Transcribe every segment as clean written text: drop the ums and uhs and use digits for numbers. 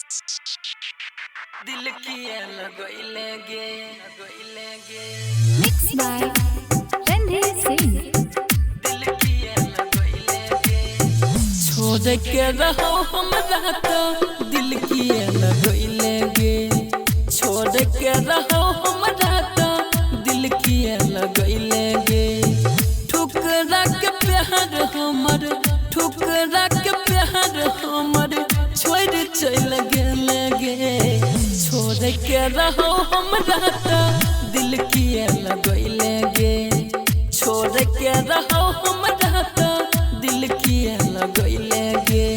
दिल किया लगैले गे लगैले गे। Mixed by Randhir Singh. दिल किया लगैले गे। छोड़ के रहो हमरा तो दिल किया लगैले गे। छोड़ के रहो हमरा तो दिल किया लगैले गे। ठुकरा के प्यार हमर, ठुकरा के प्यार हमर छोड़ चल गेले गे। छोड़ के रहो हमरा तो दिल किया लगैले गे। छोड़ के रहो हमरा तो दिल किया लगैले गे।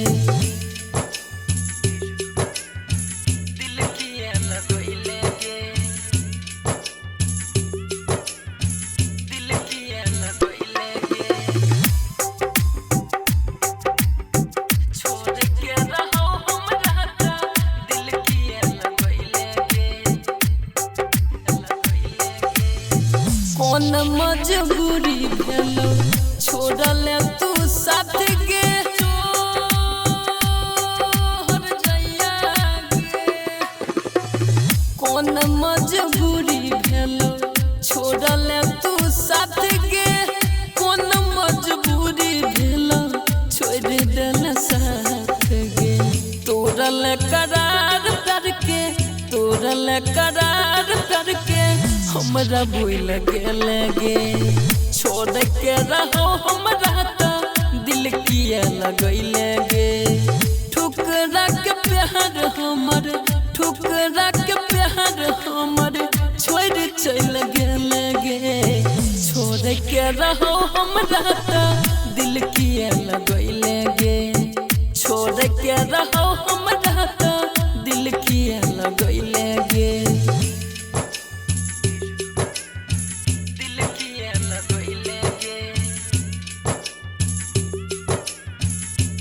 दिल किया लगैले गे। दिल किया लगैले गे। छोड़ के रहो हमरा तो दिल किया लगैले गे। कौन मजबूरी भेलो छोड़ल तू साथ गे। तोहर जइया गे। कौन मजबूरी भेलो छोड़ल तू साथ गे। कौन मजबूरी भेलो छोड़ देल साथ गे। तोड़ल करार करके, तोड़ल करार करके हमरा भूल गेले गे। छोड़ के रहो हमरा तो दिल किया लगैले गे। ठुकरा के प्यार हमर, ठुकरा के प्यार हमर छोड़ चल गेले गे। छोड़ के रहो हमरा तो दिल किया लगैले गे। छोड़ के रहो हमरा तो दिल किया लगैले गे। दिल किया लगैले गे।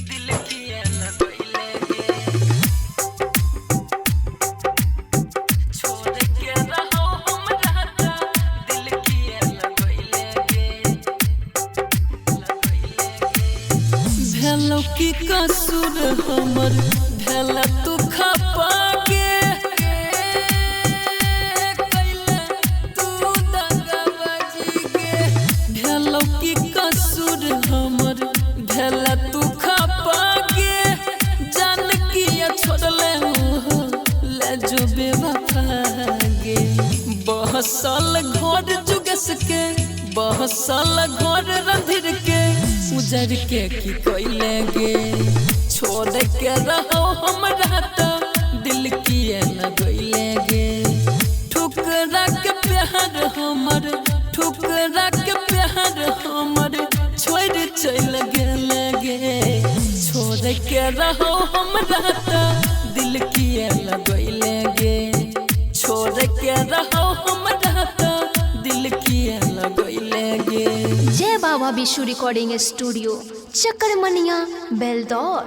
दिल किया लगैले गे। छोड़ के रहो हमरा तो दिल किया लगैले गे। भेलो की कसूर हमर, भेल तू खपा गे। कैले तू दगाबाजी गे। भेलो की कसूर हमर, भेल तू खपा गे। जान किया छोड़ले हो ले जो बेवफा गे। बहसल घर जुगस के, बहसल घर रंधिर के उजर के की कैले गे। छोड़ के रहो हमरा तो दिल किया लगैले गे। ठुकरा के प्यार हमर, ठुकरा के प्यार हमर छोड़ चल गेले गे। छोड़ के रहो हमरा तो दिल किया लगैले गे। छोड़ के रहो हमरा तो दिल किया लगैले गे। जय बाबा विशु रिकॉर्डिंग स्टूडियो, चकरमनिया, बेलदौर।